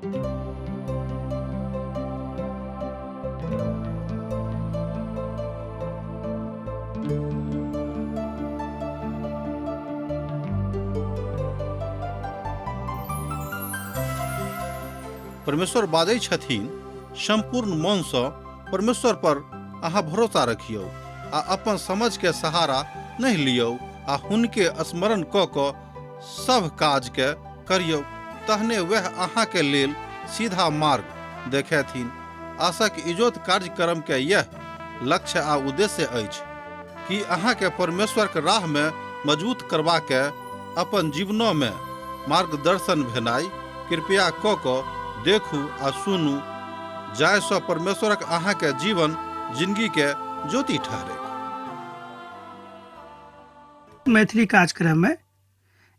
परमेश्वर बाजै छथिन, सम्पूर्ण मनसँ परमेश्वर पर अहाँ भरोसा रखियौ आ अपन समझके सहारा नहि लियौ आ हुनके स्मरण कऽ कऽ सभ काजके करियौ, तहने वएह अहाँके लेल सीधा मार्ग देखेथिन। आशाक इजोत कार्यक्रम के यह लक्ष्य आ उद्देश्य अछि कि अहाँके परमेश्वर के राह में मजबूत करबा के अपन जीवनों में मार्गदर्शन भेनाइ कृपया क क देखू आ सुनू, जाहि सँ परमेश्वरक अहाँके जीवन जिंदगी के ज्योति ठहरे। मैथिली कार्यक्रम में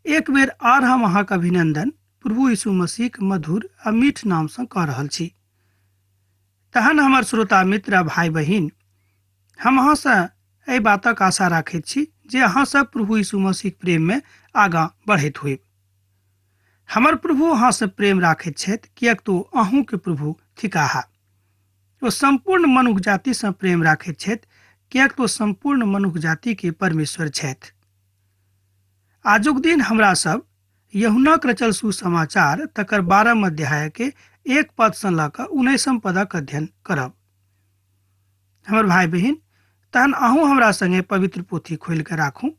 एक बेर आर हम अहाँके अभिनंदन प्रभु यीशु मसीहक मधुर आ मीठ नामसँ कऽ रहल छी। तहन हमर श्रोता मित्र आ भाई बहिन, हम अहाँसँ एहि बातक आशा राखैत छी जे अहाँ सब प्रभु यीशु मसीहक प्रेममे आगाँ बढ़ैत होइब। हमर प्रभु अहाँसँ प्रेम राखैत छथि, किएक तऽ ओ अहूँके प्रभु थिकाह। ओ सम्पूर्ण मनुख जातिसँ प्रेम राखैत छथि, किएक तऽ ओ सम्पूर्ण मनुख जातिके परमेश्वर छथि। आजुक दिन हमरा सब यूहन्नाक रचल सुसमाचार तकर 12 अध्याय के 1 पद सँ लऽ कऽ 19 पदक अध्ययन करब। हमर भाई बहिन, तहन अहूँ हमरा संगे पवित्र पोथी खोलि कऽ राखू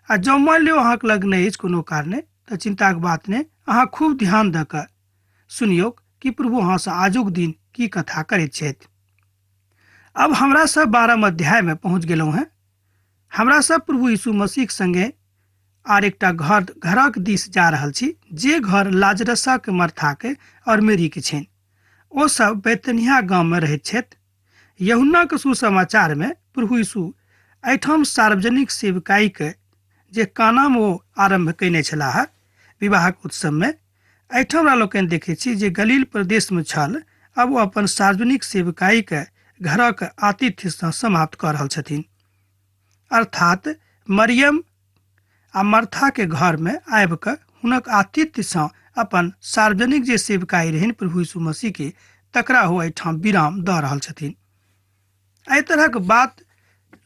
आ जँ मान लियौ अहाँके लग नहि अछि कोनो कारणे तऽ चिन्ताक बात नहि, अहाँ खूब ध्यान दऽ कऽ सुनियौ कि प्रभु अहाँसँ आजुक दिन की कथा करैत छथि। अब हमरा सब 12 अध्याय में पहुँच गेलहुँ हैं। हमरा सब प्रभु यीशु मसीह संगे आर एकटा घर घरक दिस जा रहल छी, जे घर लाजरसक, मर्थाके और मेरीके छनि। ओ सब बैतनिया गाम में रहैत छथि। यूहन्नाक सुसमाचार में प्रभु यीशु एहिठाम सार्वजनिक सेवकाई के जे कानाम ओ आरंभ कयने छलाह विवाहक उत्सव में, एहिठाम हमरा लोकनि देखै छी जे गलील प्रदेश में छल, अब ओ अपन सार्वजनिक सेवकाई के घरक आतिथ्य सँ समाप्त कऽ रहल छथिन। अर्थात मरियम आ मर्था के घर में आबि कऽ हुनक आतिथ्य सँ अपन सार्वजनिक जे सेवकाई रहनि प्रभु यीशु मसीह के, तकरा ओ एहिठाम विराम दऽ रहल छथिन। एहि तरहक बात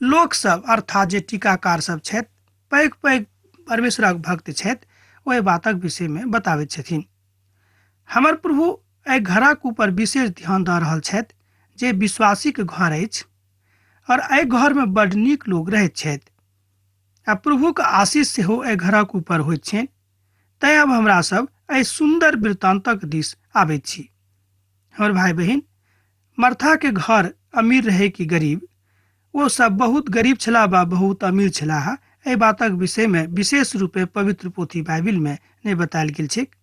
लोक सब अर्थात जे टीकाकार सब छथि, पैघ पैघ परमेश्वरक भक्त छथि, ओहि बातक विषय में बताबैत छथिन। हमर प्रभु एहि घरक ऊपर विशेष ध्यान दऽ रहल छथि जे विश्वासीक घर अछि और एहि घर में बड नीक लोग रहैत छथि आ प्रभुक आशीष सेहो एहि घरक ऊपर होइत छनि। तैं अब हमरा सब एहि सुंदर वृत्तांतक दिस आबैत छी। हमर भाई बहिन, मर्था के घर अमीर रहे कि गरीब, ओ सब बहुत गरीब छलाह बा बहुत अमीर छलाह, एहि बातक विषय में विशेष रूपे पवित्र पोथी बाइबिल में नहि बतायल गेल छैक।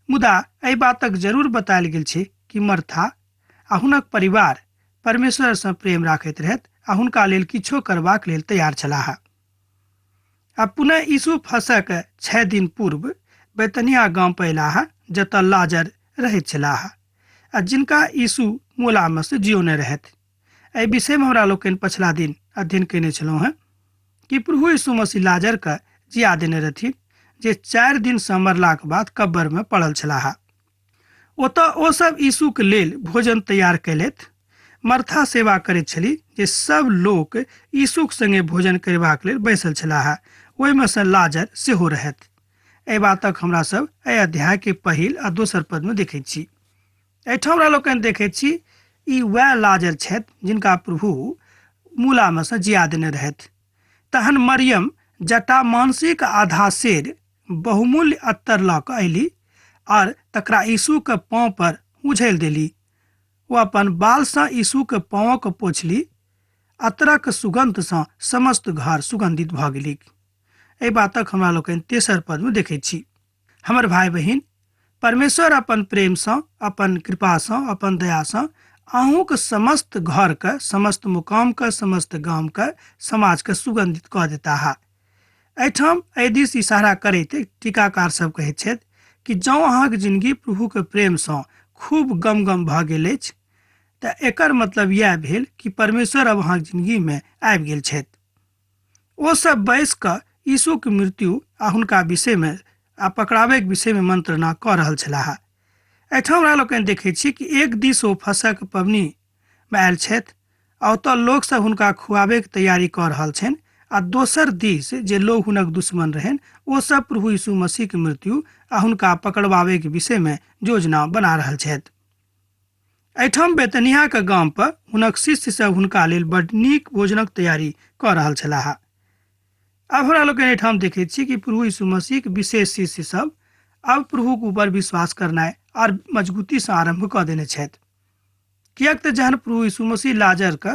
मुदा एहि बातक जरूर बतायल गेल छै कि मर्था आ हुनक परिवार परमेश्वर सँ प्रेम राखैत रहथि आ हुनका लेल किछो करबाक लेल तैयार छलाह। आ पुनः यीशु फसहक 6 दिन पूर्व बैतनिया गाम पर अयलाह, जतऽ लाजर रहैत छलाह आ जिनका यीशु मोला में से जियौने रहथि। एहि विषय में हमरा लोकनि पछिला दिन अध्ययन कयने छलहुँ हेँ कि प्रभु यीशु मसीह लाजर के जिया देने रहथिन, जे 4 दिन सँ मरलाक बाद कब्र में पड़ल छलाह। ओतऽ ओ सब यीशु के लेल भोजन तैयार कयलथि। मर्था सेवा करैत छली जे सब लोक यीशुक संगे भोजन करबाक लेल बैसल छलाह, ओहिमे सँ लाजर सेहो रहथि। एहि बातक हमरा सब एहि अध्याय के पहिल आ दोसर पद में देखैत छी। एहिठाम हमरा लोकनि देखैत छी ई वएह लाजर छथि जिनका प्रभु मूला में सँ जिया देने रहथि। तहन मरियम जटा मानसिक आधा सेर बहुमूल्य अत्तर लऽ कऽ अयली और तकरा यीशु के पाँव पर उझेल देली। ओ अपन बाल सँ यीशु के पाँव के पोछली। अत्तरक सुगंध सँ समस्त घर सुगंधित भऽ गेली। एहि बातक हमरा लोकनि तेसर पद में देखैत छी। हमर भाई बहिन, परमेश्वर अपन प्रेम सँ, अपन कृपा सँ, अपन दया सँ अहूँक समस्त घर के, समस्त मुकाम के, समस्त गाम के, समाज के सुगंधित कऽ देताह। एहिठाम एहि दिस इशारा करैत टीकाकार सब कहैत छथि कि जँ अहाँक जिंदगी प्रभु के प्रेम सँ खूब गम गम भऽ गेल अछि तऽ एकर मतलब यैह भेल कि परमेश्वर अब अहाँक जिंदगी में आबि गेल छथि। ओ सब बैस कऽ यीशु के मृत्यु आ हुनका विषय में आ पकड़ाबैके विषय में मंत्रणा कऽ रहल छलाह। एहिठाम हमरा लोकनि देखै छी कि एक दिस ओ फसहक पबनीमे आयल छथि आ ओतऽ लोकसभ हुनका खुआबैके तैयारी कऽ रहल छनि आ दोसर दिस जे लोग हुनक दुश्मन रहनि ओ सब प्रभु यीशु मसीहके मृत्यु आ हुनका पकड़बाबैके विषयमे योजना बना रहल छथि। एहिठाम बेतनियाके गाम पर हुनक शिष्य सब हुनका लेल बड नीक भोजनक तैयारी कऽ रहल छलाह। आब हमरा लोकनि एहिठाम देखैत छी कि प्रभु यीशु मसीहके विशेष शिष्य सब आब प्रभुके ऊपर विश्वास करनाइ आर मजबूतीसँ आरम्भ कऽ देने छथि, किएक तऽ जहन प्रभु यीशु मसीह लाजरके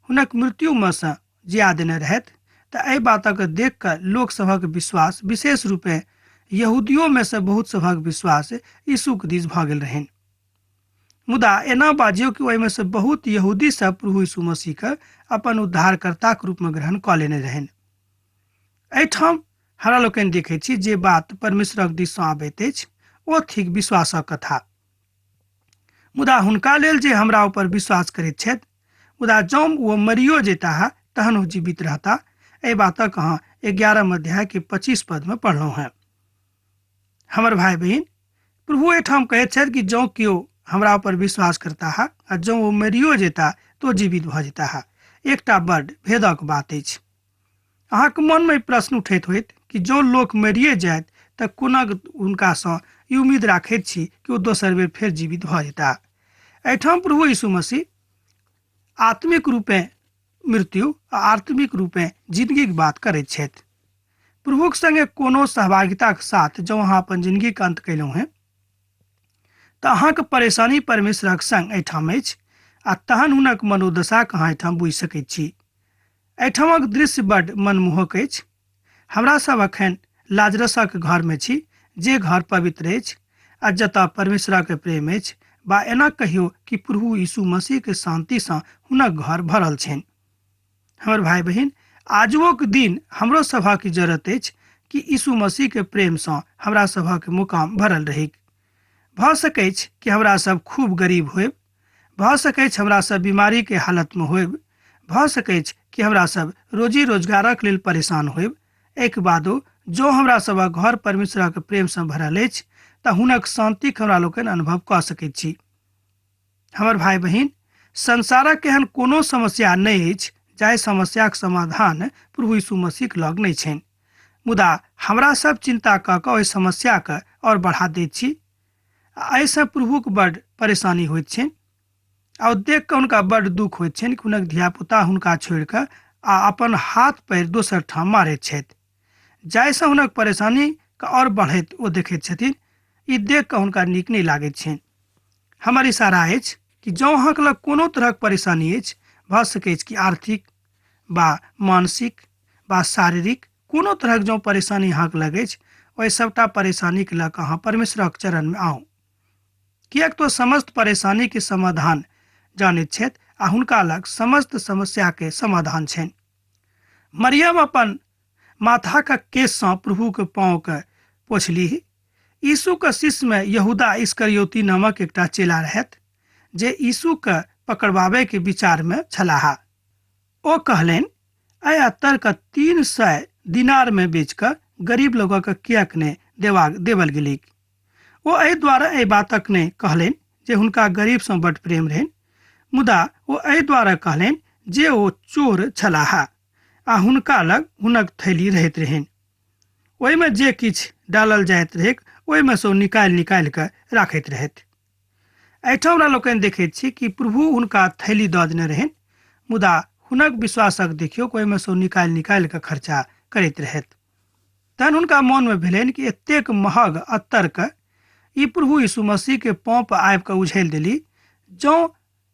हुनक मृत्युमे सँ जिया देने रहथि तऽ एहि बातक देख कऽ लोकसभक विश्वास विशेष रूपे यहूदियोमे सँ बहुत सभक विश्वास यीशुके दिस भऽ गेल रहनि। मुदा एना बाजियौ कि ओहिमे सँ बहुत यहूदी सब प्रभु यीशु मसीहके अपन उद्धारकर्ताके रूपमे ग्रहण कऽ लेने रहनि। एहिठाम हमरा लोकनि देखैत छी जे बात परमेश्वरक दिससँ आबैत अछि ओ थिक विश्वासक कथा। मुदा हुनका लेल जे हमरा ऊपर विश्वास करैत छथि, मुदा जँ ओ मरियो जेताह तहन ओ जीवित रहता। एहि बातक अहाँ 11 अध्याय के 25 पद में पढ़लहुँ हैं। हमर भाई बहिन, प्रभु एहिठाम कहैत छथि कि जँ केओ हमरा ऊपर विश्वास करताह आ जँ ओ मरियो जेता तो जीवित भऽ जेताह। एकटा बड भेदक बात अछि। अहाँके मनमे प्रश्न उठैत होइत कि जँ लोक मरिए जायत तऽ कोना हुनकासँ ई उम्मीद राखैत छी कि ओ दोसर बेर फेर जीवित भऽ जेता। एहिठाम प्रभु यीशु मसीह आत्मिक रूपे मृत्यु आ आत्मिक रूपे जिंदगीक बात करैत छथि। प्रभुक संगे कोनो सहभागिताक साथ जँ अहाँ अपन जिंदगीक अंत कयलहुँ हेँ तऽ अहाँके परेशानी परमेश्वरक संग एहिठाम अछि आ तहन हुनक मनोदशाक अहाँ एहिठाम बुझि सकैत छी। एहिठामक दृश्य बड मनमोहक अछि। हमरा सब अखन लाजरसक घरमे छी, जे घर पवित्र अछि आ जतऽ परमेश्वरक प्रेम अछि, बा एना कहियो कि प्रभु यीशु मसीहके शान्तिसँ हुनक घर भरल छनि। हमर भाई बहिन, आजुओक दिन हमरो सभक जरूरत अछि कि यीशु मसीहके प्रेमसँ हमरा सभक मुकाम भरल रहैक। भऽ सकैछ कि हमरा सब खूब गरीब होयब, भऽ सकैछ हमरा सब बीमारीके हालतमे होयब, भऽ सकैछ कि हमरा सब रोजी रोजगारक लेल परेशान होयब। एहिके बादो जँ हमरा सभक घर परमेश्वरक प्रेमसँ भरल अछि तऽ हुनक शान्तिक हमरा लोकनि अनुभव कऽ सकैत छी। हमर भाई बहिन, संसारक एहन कोनो समस्या नहि अछि जाहि समस्याक समाधान प्रभु यीशु मसीहक लग नहि छनि। मुदा हमरा सब चिंता कऽ कऽ ओहि समस्याके आओर बढ़ा दैत छी आ एहिसँ प्रभुक बड परेशानी होइत छनि आ ओ देख कऽ हुनका बड दुख होइत छनि कि हुनक धियापुता हुनका छोड़ि कऽ आ अपन हाथ पैर दोसर ठाम मारैत छथि, जाहिसँ हुनक परेशानीके आओर बढ़ैत ओ देखैत छथिन। ई देख कऽ हुनका नीक नहि लागैत छनि। हमर इशारा अछि कि जँ अहाँके लग कोनो तरहक परेशानी अछि, भऽ सकैछ कि आर्थिक बा मानसिक बा शारीरिक कोनो तरहक जँ परेशानी अहाँके लग अछि, ओहि सबटा परेशानीके लऽ कऽ अहाँ परमेश्वरक चरणमे आउ, किएक तऽ समस्त परेशानीके समाधान जानैत छथि आ हुनका लग समस्त समस्याके समाधान छनि। मरियम अपन माथाक केशसँ प्रभुके पाँवके पोछलीह। यीशुके शिष्यमे यहूदा इस्करियोती नामक एकटा चेला रहथि, जे यीशुके पकड़बाबैके विचारमे छलाह। ओ कहलनि, एहि अत्तरके 300 दिनारमे बेच कऽ गरीब लोकके किएक नहि देवल गेलैक? ओ एहि द्वारा एहि बातक नहि कहलनि जे हुनका गरीबसँ बड प्रेम रहनि, मुदा ओ एहि द्वारा कहलनि जे ओ चोर छलाह आ हुनका लग हुनक थैली रहैत रहनि। ओहिमे जे किछु डालल जाइत रहैक ओहिमे सँ ओ निकालि निकालि कऽ राखैत रहथि। एहिठाम हमरा लोकनि देखैत छी कि प्रभु हुनका थैली दऽ देने रहनि, मुदा हुनक विश्वासक देखियौ ओहिमे सँ निकालि निकालि कऽ खर्चा करैत रहथि। तहन हुनका मोनमे भेलनि कि एतेक महग अत्तरके ई प्रभु यीशु मसीहके पाँव पर आबि कऽ उझलि देली, जँ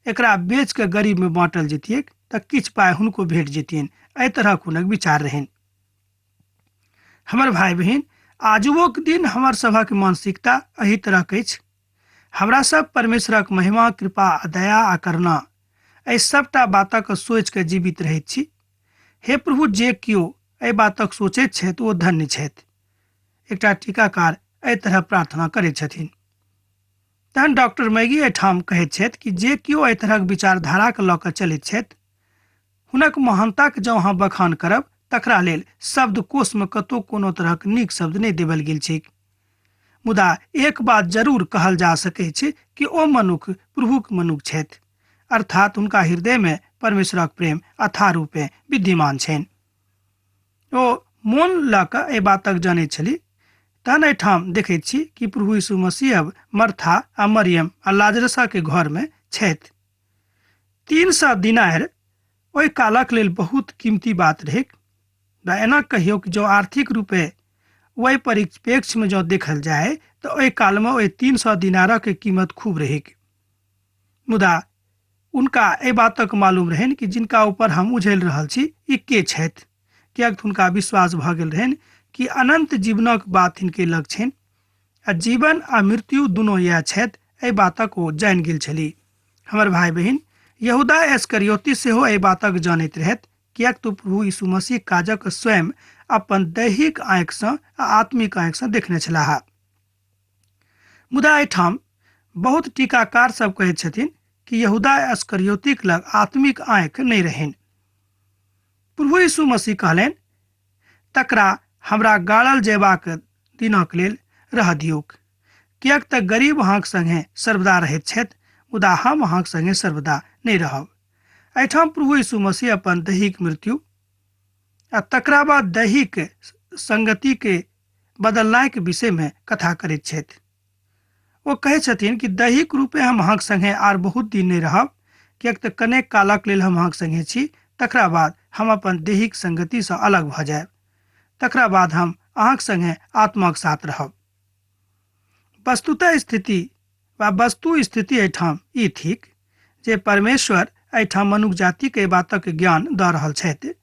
एकरा बेच कऽ गरीबमे बाँटल जैतियै तऽ किछु पाइ हुनको भेट जैतियनि। एहि तरहक हुनक विचार रहनि। हमर भाई बहिन, आजुओक दिन हमर सभक मानसिकता एहि तरहक अछि। हमरा सब परमेश्वरक महिमा, कृपा आ दया आ करुणा एहि सबटा बातक सोचि कऽ जीवित रहैत छी। हे प्रभु, जे केओ एहि बातक सोचैत छथि ओ धन्य छथि। एकटा टीकाकार एहि तरह प्रार्थना करैत छथिन। तहन डॉक्टर मैगी एहिठाम कहैत छथि कि जे केओ एहि तरहक विचारधाराके लऽ कऽ चलैत छथि, हुनक महानताक जँ अहाँ बखान करब तकरा लेल शब्दकोशमे कतहु कोनो तरहक नीक शब्द नहि देबल गेल छैक। मुदा एक बात जरूर कहल जा सकै छै कि ओ मनुख प्रभुक मनुख छथि, अर्थात हुनका हृदय में परमेश्वरक प्रेम अथाह रूपे विद्यमान छनि। ओ मोन लऽ कऽ एहि बातक जनैत छली। तहन एहिठाम देखैत छी कि प्रभु यीशु मसीह अब मर्था आ मरियम आ लाजरसा के घर में छथि। 300 दिनार ओहि कालक लेल बहुत कीमती बात रहैक। एना कहियौ कि जँ आर्थिक रूपे ओहि परिप्रेक्ष्य में जँ देखल जाय तऽ ओहि काल में ओहि 300 दिनारक कीमत खूब रहैक। मुदा उनका एहि बातक मालूम रहनि कि जिनका ऊपर हम उझेल रहल छी ई के छथि, किएक हुनका विश्वास भऽ गेल रहनि कि अनंत जीवनक बात हिनके लग छनि आ जीवन आ मृत्यु दुनू इएह छथि। एहि बातक ओ जानि गेल छली। हमर भाई बहिन, यहूदा इस्करियोती सेहो एहि बातक जानैत रहथि, किएक तऽ प्रभु यीशु मसीह काजक स्वयं अपन दैहिक आँखिसँ आ आत्मिक आँखिसँ देखने छलाह। मुदा एहिठाम बहुत टीकाकार सब कहैत छथिन कि यहूदा इस्करियोतीक लग आत्मिक आँखि नहि रहनि। प्रभु यीशु मसीह कहलनि, तकरा हमरा गाड़ल जयबाक दिनक लेल रह दियौक, किएक तऽ गरीब अहाँक संगे सर्वदा रहैत छथि, मुदा हम अहाँक संगे सर्वदा नहि रहब। एहिठाम प्रभु यीशु मसीह अपन दैहिक मृत्यु आ तकरा बाद दैहिक संगति के बदलनाइके विषय में कथा करैत छथि। ओ कहै छथिन कि दैहिक रूपे हम अहाँक संगे आर बहुत दिन नहि रहब, किएक तऽ कनेक कालक लेल हम अहाँक संगे छी, तकरा बाद हम अपन दैहिक संगतिसँ अलग भऽ जायब, तकरा बाद हम अहाँक संगे आत्माक साथ रहब। वस्तुतः स्थिति वा वस्तु स्थिति एहिठाम ई थिक जे परमेश्वर एहिठाम मनुख जातिके एहि बातक ज्ञान दऽ रहल छथि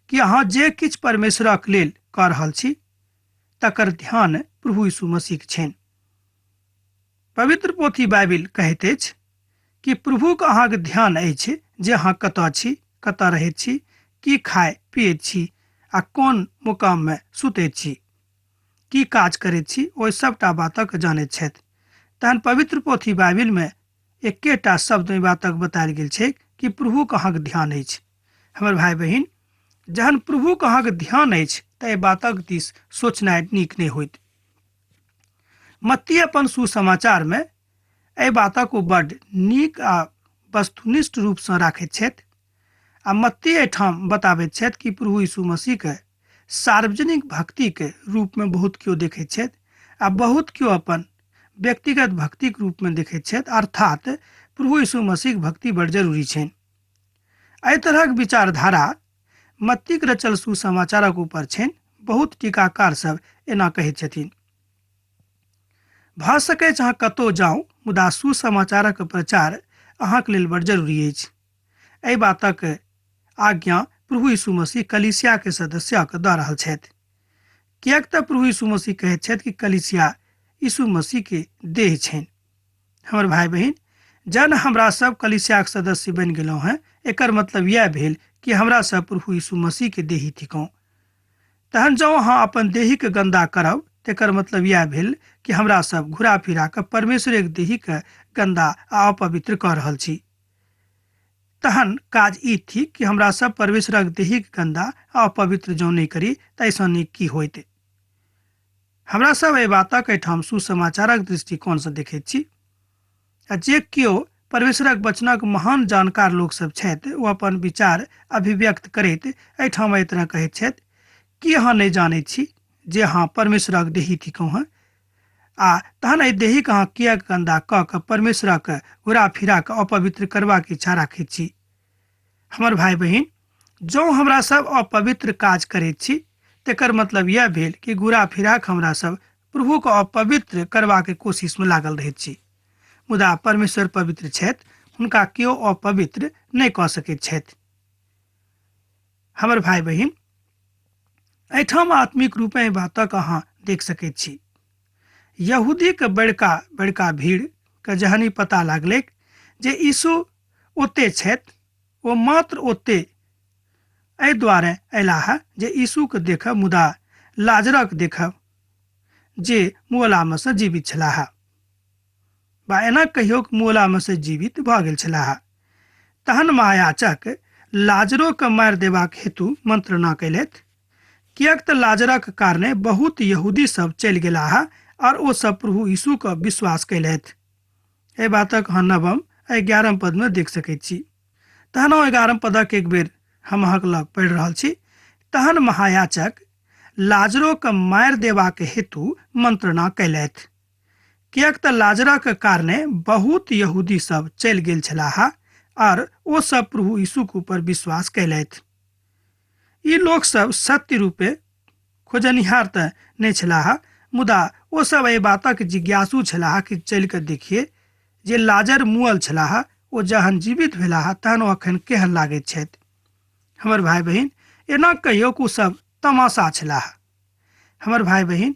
कि अहाँ जे किछु परमेश्वरक लेल कऽ रहल छी तकर ध्यान प्रभु यीशु मसीह छनि। पवित्र पोथी बाइबिल कहैत अछि कि प्रभुक अहाँक ध्यान अछि जे अहाँ कतऽ छी, कतऽ रहैत छी, की खाय पियैत छी आ कोन मुकाम में सुतैत छी, की काज करैत छी, ओहि सबटा बातक जानैत छथि। तहन पवित्र पोथी बाइबिल में एकेटा शब्द में बातक बतायल गेल छै कि प्रभुक अहाँक ध्यान अछि। हमर भाई बहिन, जहन प्रभुक अहाँक ध्यान अछि तऽ एहि बातक दिस सोचनाइ नीक नहि होइत। मत्ती अपन सुसमाचार में एहि बातक ओ बड्ड नीक आ वस्तुनिष्ठ रूपसँ राखैत छथि आ मत्ती एहिठाम बताबैत छथि कि प्रभु यीशु मसीह के सार्वजनिक भक्ति के रूप में बहुत केओ देखैत छथि आ बहुत केओ अपन व्यक्तिगत भक्तिक रूप में देखैत छथि, अर्थात प्रभु यीशु मसीह भक्ति बड़ जरूरी छनि। एहि तरहक विचारधारा मत्तीक रचल सुसमाचारक ऊपर छनि। बहुत टीकाकार सब एना कहैत छथिन। भऽ सकैछ अहाँ कतहु जाउ, मुदा सुसमाचारक प्रचार अहाँक लेल बड़ जरूरी अछि। एहि बातक आज्ञा प्रभु यीशु मसीह कलीसिया के सदस्यक दऽ रहल छथि, किएक तऽ प्रभु यीशु मसीह कहैत छथि कि कलीसिया यीशु मसीह के देह छनि। हमर भाई बहिन, जन हमरा सब कलीसियाक सदस्य बनि गेलहुँ हैं, एकर मतलब यह भेल कि हमरा सब प्रभु यीशु मसीह के देही थिकहुँ। तहन जँ अहाँ अपन देहीके गन्दा करब तेकर मतलब यह भेल कि हमरा सब घुरा फिरा कऽ परमेश्वरक देहीके गन्दा आ अपवित्र कऽ रहल छी। तहन काज ई थिक कि हमरा सब परमेश्वरक देहीक गन्दा आ अपवित्र जँ नहि करी ताहिसँ नीक की होइत। हमरा सब एहि बातक एहिठाम सुसमाचारक दृष्टिकोणसँ देखैत छी आ जे केओ परमेश्वरक वचनक महान जानकार लोक सब छथि ओ अपन विचार अभिव्यक्त करैत एहिठाम एहि तरह कहैत छथि कि अहाँ नहि जानैत छी जे अहाँ परमेश्वरक देही थिकहुँ हँ, आ तहन एहि देहीके अहाँ किएक गन्दा कऽ कऽ परमेश्वरक घुरा फिरा कऽ अपवित्र करबाक इच्छा राखैत छी। हमर भाई बहिन, जँ हमरा सब अपवित्र काज करैत छी तेकर मतलब यह भेल कि घुरा फिरा कऽ हमरा सब प्रभुके अपवित्र करबाक कोशिशमे लागल रहैत छी। मुदा परमेश्वर पवित्र छथि, हुनका केओ अपवित्र नहि कऽ सकैत छथि। हमर भाई बहिन, एहिठाम आत्मिक रूपे एहि बातक अहाँ देख सकैत छी। यहूदीके बड़का बड़का भीड़ के जहन पता लागलैक जे यीशु ओते छथि, ओ मात्र ओते एहि दुआरे अयलाह जे यीशुके देखब, मुदा लाजरक देखब जे मुअलामे सँ जीवित छलाह, बा एना कहियो मुअलामे सँ जीवित भऽ गेल छलाह। तहन महायाजक लाजरोके मारि देबाक हेतु मंत्रणा कयलथि, किएक तऽ लाजरक कारणे बहुत यहूदी सब चलि गेलाह और ओ सब प्रभु यीशु के विश्वास कयलथि। एहि बातक अहाँ 9 आ 11 पद में देख सकैत छी। तहन 11 पदक एक बेर हम अहाँक लग पढ़ि रहल छी। तहन महायाजक लाजरो के मारि देबाक हेतु मंत्रणा कयलथि, किएक तऽ लाजरक कारणे बहुत यहूदी सब चलि गेल छलाह और ओ सब प्रभु यीशु के ऊपर विश्वास कयलथि। ई लोक सब सत्य रूपे खोजनिहार तऽ नहि छलाह, मुदा ओ सब एहि बातक जिज्ञासु छलाह कि चलि कऽ देखिए जे लाजर मुअल छलाह, ओ जहन जीवित भेलाह तहन ओ अखन केहन लागैत छथि। हमर भाय बहिन, एना कहियो कि ओ सब तमाशा छलाह। हमर भाय बहिन,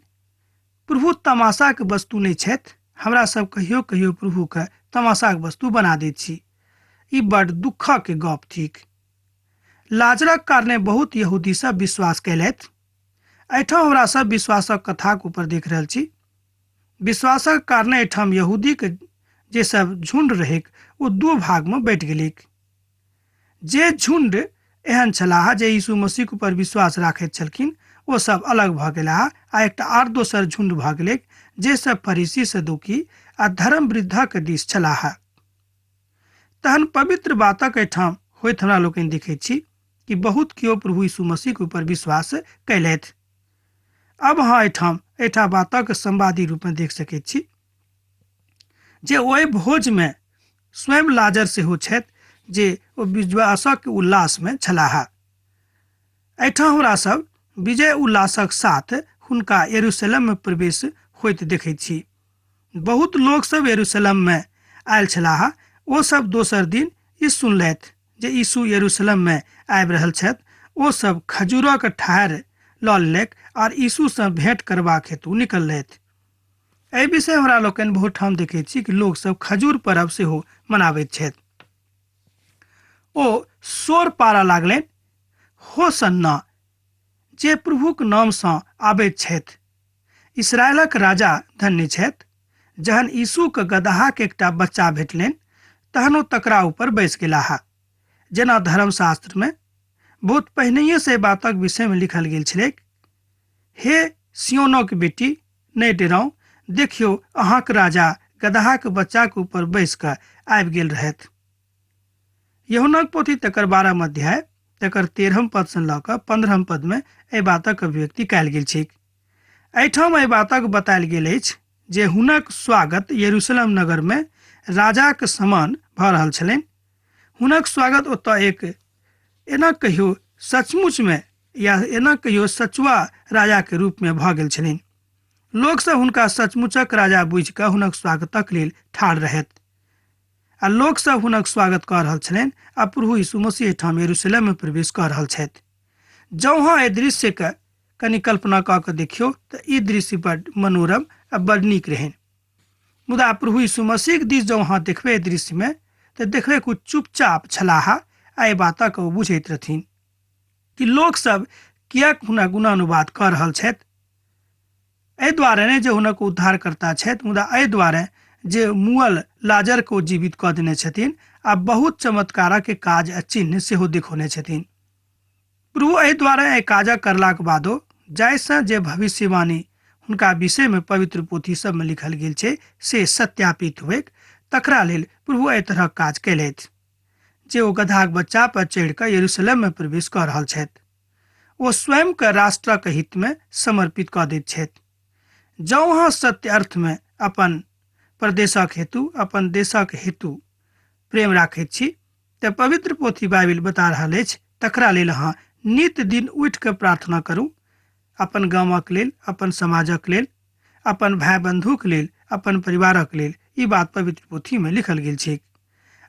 प्रभु तमाशाके वस्तु नहि छथि। हमरा सब कहियो कहियो प्रभुके तमाशाके वस्तु बना दैत छी। ई बड़ दुःखके गप थिक। लाजरक कारणे बहुत यहूदी सब विश्वास कयलथि। एहिठाम हमरा सब विश्वासक कथाक ऊपर देख रहल छी। विश्वासक कारणे एहिठाम यहूदीके जे सब झुंड रहैक ओ दू भागमे बँटि गेलैक। जे झुंड एहन छलाह जे यीशु मसीह ऊपर विश्वास राखैत छलखिन ओ सब अलग भऽ गेलाह आ एकटा आर दोसर झुंड भऽ गेलैक जे सब फरीसी, सदूकी आ धर्म वृद्धक दिस छलाह। तहन पवित्र बातक एहिठाम होइत हमरा लोकनि देखैत छी कि बहुत केओ प्रभु यीशु मसीह के ऊपर विश्वास कयलथि। अब अहाँ एहिठाम बातक संवादी रूप में देख सकैत छी जे ओहि भोज में स्वयं लाजर सेहो छथि जे ओ विश्वासक उल्लास में छलाह। एहिठाम हमरा सब विजय उल्लासक साथ हुनका यरूशलेम में प्रवेश होइत देखैत छी। बहुत लोक सब यरूशलेम में आयल छलाह। ओ सब दोसर दिन ई सुनलथि जे यीशु यरूशलेम में आबि रहल छथि। ओ सब खजूरक ठाढ़ि लऽ लेलक आर यीशु सँ भेंट करबाक हेतु निकललथि। एहि विषय हमरा लोकनि बहुत ठाम देखैत छी कि लोक सब खजूर पर्व सेहो मनाबैत छथि। ओ शोर पारऽ लागलनि, होसन्ना, जे प्रभुक नाम सँ आबैत छथि, इसराइलक राजा धन्य छथि। जहन यीशुके गदहाके एकटा बच्चा भेटलनि तहन ओ तकरा ऊपर बैस गेलाह, जेना धर्मशास्त्र में बहुत पहिनहिए से बातक विषय में लिखल गेल छलैक, हे सियोनक बेटी, नहि डराउ, देखियौ अहाँक राजा गदहाक बच्चाक ऊपर बैस कऽ आबि गेल रहथि। यूहन्नाक पोथी तकर 12 अध्याय तकर 13 पद सँ लऽ कऽ 15 पद में एहि बातक अभिव्यक्ति कयल गेल छैक। एहिठाम एहि बातक बतायल गेल अछि जे हुनक स्वागत यरूशलेम नगर में राजाक समान भऽ रहल छलनि। हुनक स्वागत ओतऽ एक एना कहियो सचमुच में या एना कहियो सचुआ राजा के रूप में भऽ गेल छलनि। लोक सब हुनका सचमुचक राजा बुझि कऽ हुनक स्वागतक लेल ठाढ़ रहथि आ लोक सब हुनक स्वागत कऽ रहल छलनि आ प्रभु यीशु मसीह एहिठाम यरूशलेम में प्रवेश कऽ रहल छथि। जँ अहाँ एहि दृश्य के कनि कल्पना कऽ कऽ देखियौ तऽ ई दृश्य बड मनोरम आ बड नीक रहनि। मुदा प्रभु यीशु मसीह दिस जँ अहाँ देखबै एहि दृश्य में तऽ देखबै कि ओ चुपचाप छलाह आ एहि बातक ओ बुझैत रहथिन कि लोक सब किएक हुनक गुणानुवाद कऽ रहल छथि। एहि दुआरे नहि जे हुनक उद्धारकर्ता छथि, मुदा एहि दुआरे जे मुअल लाजर को जीवित कऽ देने छथिन आ बहुत चमत्कारक काज आ चिन्ह सेहो देखौने छथिन। प्रभु एहि दुआरे एहि काजक करलाक बादो जाहिसँ जे भविष्यवाणी हुनका विषयमे पवित्र पोथी सबमे लिखल गेल छै से सत्यापित हुएक, तकरा लेल प्रभु एहि तरहक काज कयलथि जे ओ गदहाक बच्चा पर चढ़ि कऽ यरूशलेममे प्रवेश कऽ रहल छथि। ओ स्वयं के राष्ट्रक हित में समर्पित कऽ दैत छथि। जँ अहाँ सत्य अर्थ में अपन प्रदेशक हेतु, अपन देशक हेतु प्रेम राखैत छी तऽ पवित्र पोथी बाइबिल बता रहल अछि तकरा लेल अहाँ नित दिन उठि कऽ प्रार्थना करू, अपन गामक लेल, अपन समाजक लेल, अपन भाय बंधुक लेल, अपन परिवारक लेल। ई बात पवित्र पोथी में लिखल गेल छैक।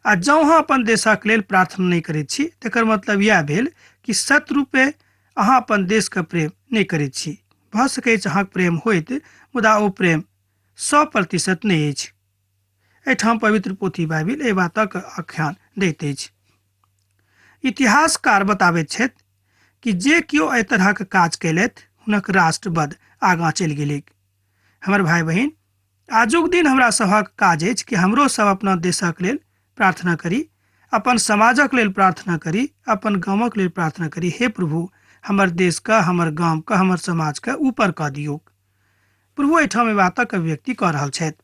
आ जँ अहाँ अपन देशक लेल प्रार्थना नहि करैत छी तकर मतलब इएह भेल कि सत्य रूपे अहाँ अपन देशके प्रेम नहि करैत छी। भऽ सकैछ अहाँके प्रेम होइत, मुदा ओ प्रेम 100% नहि अछि। एहिठाम पवित्र पोथी बाइबिल एहि बातक आख्यान दैत अछि। इतिहासकार बताबैत छथि कि जे केओ एहि तरहक काज कयलथि हुनक राष्ट्र बड आगाँ चलि गेलैक। हमर भाय बहिन, आजुक दिन हमरा सभक काज अछि कि हमरो सब अपना देशक लेल प्रार्थना करी, अपन समाजक लेल प्रार्थना करी, अपन गामक लेल प्रार्थना करी। हे प्रभु, हमर देशके, हमर गामके, हमर समाजके ऊपर कऽ दियौक। प्रभु एहिठाम एहि बातक अभिव्यक्ति कऽ रहल छथि।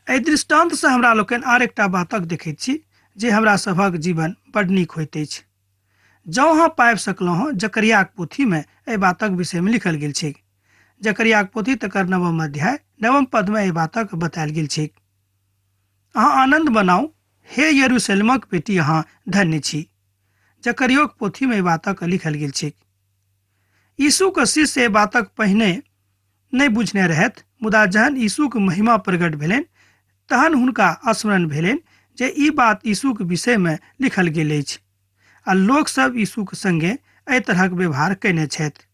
एहि दृष्टान्तसँ हमरा लोकनि आर एकटा बातक देखैत छी जे हमरा सभक जीवन बड नीक होइत अछि। जँ अहाँ पाबि सकलहुँ हँ, जकरियाक पोथीमे एहि बातक विषयमे लिखल गेल छैक। जकरियाक पोथी तकर नवम अध्याय नवम पदमे एहि बातक बतायल गेल छैक। अहाँ आनन्द बनाउ, हे यरूशलेमक बेटी, अहाँ धन्य छी। जकरियोक पोथीमे एहि बातक लिखल गेल छैक। यीशुक शिष्य एहि बातक पहिने नहि बुझने रहथि, मुदा जहन यीशुक महिमा प्रकट भेलनि तहन हुनका स्मरण भेलनि जे ई बात यीशुक विषयमे लिखल गेल अछि आ लोक सब यीशुक संगे एहि तरहक व्यवहार कयने छथि।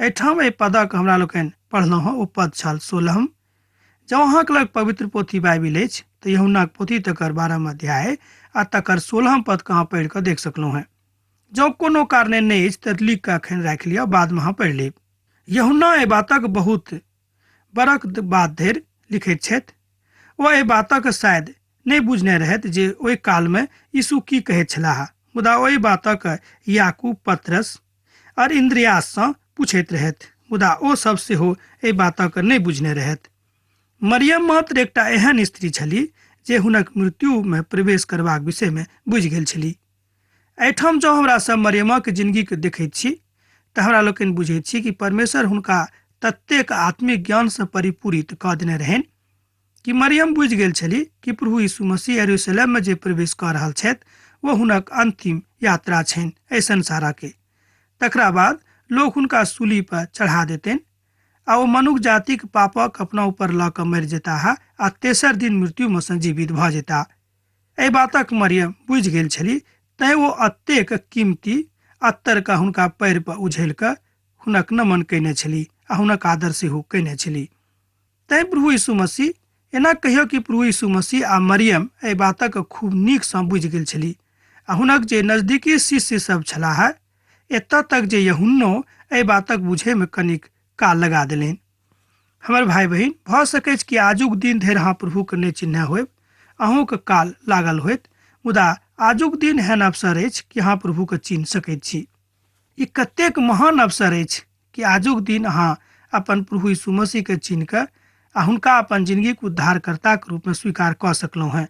एहिठाम एहि पदक हमरा लोकनि पढ़लहुँ हँ, ओ पद छल 16। जँ अहाँक लग पवित्र पोथी बाइबिल अछि तऽ यूहन्नाक पोथी तकर 12 अध्याय आ तकर 16 पद अहाँ पढ़ि कऽ देख सकलहुँ हेँ। जँ कोनो कारणे नहि अछि तऽ लिख कऽ एखन राखि लिअ, बादमे अहाँ पढ़ि लेब। यूहन्ना एहि बातक बहुत बरख बाद धरि लिखैत छथि। ओ एहि बातक शायद नहि बुझने रहथि जे ओहि कालमे यीशु की कहैत छलाह, मुदा ओहि बातक याकूब, पतरस आओर इन्द्रियाससँ पूछैत रहथि, मुदा ओ सब सेहो एहि बातक नहि बुझने रहथि। मरियम मात्र एकटा एहन स्त्री छली जे हुनक मृत्युमे प्रवेश करबाक विषयमे बुझि गेल छली। एहिठाम जँ हमरा सब मरियमक जिंदगीके देखैत छी तऽ हमरा लोकनि बुझैत छी कि परमेश्वर हुनका ततेक आत्मिक ज्ञानसँ परिपूरित कऽ देने रहनि कि मरियम बुझि गेल छली कि प्रभु यीशु मसीह यरूशलेममे जे प्रवेश कऽ रहल छथि ओ हुनक अंतिम यात्रा छनि एहि संसारके। तकरा बाद लोक हुनका सूली पर चढ़ा देतनि आ ओ मनुख जातिक पापक अपना ऊपर लऽ कऽ मरि जेताह आ तेसर दिन मृत्युमे सँ जीवित भऽ जेताह। एहि बातक मरियम बुझि गेल छली, तैं ओ अतेक कीमती अत्तरके हुनका पैर पर उझेल कऽ हुनक नमन कयने छली आ हुनक आदर सेहो कयने छली। तैं प्रभु यीशु मसीह एना कहियो कि प्रभु यीशु मसीह आ मरियम एहि बातक खूब नीकसँ बुझि गेल छली आ हुनक जे नजदीकी शिष्य सब छलाह, एतऽ तक जे यूहन्नो एहि बातक बुझैमे कनिक काल लगा देलनि। हमर भाइ बहिन, भऽ सकैछ कि आजुक दिन धरि अहाँ प्रभुके नहि चिन्हने होयब, अहूँके काल लागल होयत, मुदा आजुक दिन एहन अवसर अछि कि अहाँ प्रभुके चिन्ह सकैत छी। ई कतेक महान अवसर अछि कि आजुक दिन अहाँ अपन प्रभु यीशु मसीहके चिन्ह कऽ आ हुनका अपन जिंदगीके उद्धारकर्ताके रूपमे स्वीकार कऽ सकलहुँ हेँ।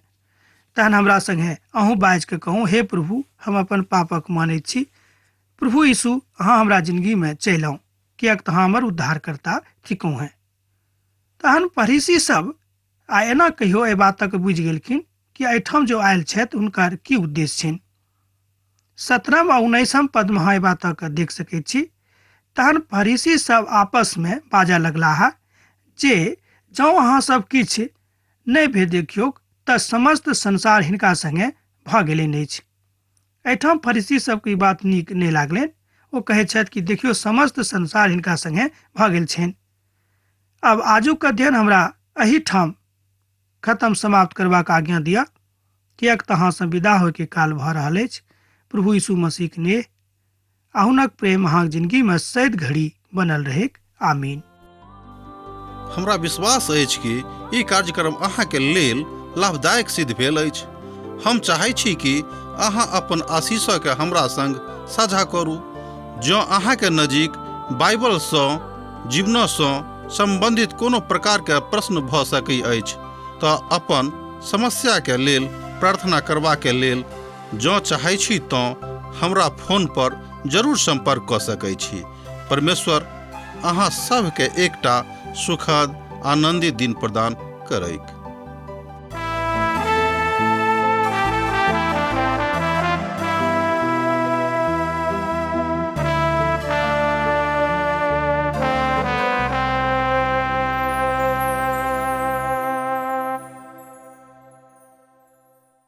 तहन हमरा संगे अहूँ बाजि कऽ कहू, हे प्रभु, हम अपन पापक मानैत छी। प्रभु यीशु, अहाँ हमरा जिंदगीमे चलि आउ, किएक तऽ अहाँ हमर उद्धारकर्ता थिकहुँ हेँ। तहन फरीसी सब आ एना कहियो एहि बातक बुझि गेलखिन कि एहिठाम जो आयल छथि हुनकर की उद्देश्य छनि। 17 आ 19 पदमे अहाँ एहि बातक देख सकैत छी। तहन फरीसी सब आपसमे बाजऽ लगलाह जे जँ अहाँ सब किछु नहि भेल देखियौक तऽ समस्त संसार हिनका संगे भऽ गेलनि अछि। एहिठाम फरीसी सबके ई बात नीक नहि लागलनि। ओ कहैत छथि कि देखियौ, समस्त संसार हिनका संगे भऽ गेल छनि। आब आजुक अध्ययन हमरा एहिठाम खत्म समाप्त करबाक आज्ञा दिअ, किएक तऽ अहाँसँ विदा होइके काल भऽ रहल अछि। प्रभु यीशु मसीहक नेह आ हुनक प्रेम अहाँक जिंदगीमे सैद घड़ी बनल रहैक। आमीन। हमरा विश्वास अछि कि ई कार्यक्रम अहाँके लेल लाभदायक सिद्ध भेल अछि। हम चाहै छी कि अहाँ अपन आशीषके हमरा संग साझा करू। जँ अहाँके नजीक बाइबलसँ जीवनसँ सम्बन्धित कोनो प्रकारके प्रश्न भऽ सकै अछि तऽ अपन समस्याके लेल प्रार्थना करबाके लेल जँ चाहै छी तँ हमरा फोन पर जरूर सम्पर्क कऽ सकै छी। परमेश्वर अहाँ सभके एकटा सुखद आनन्दित दिन प्रदान करैक।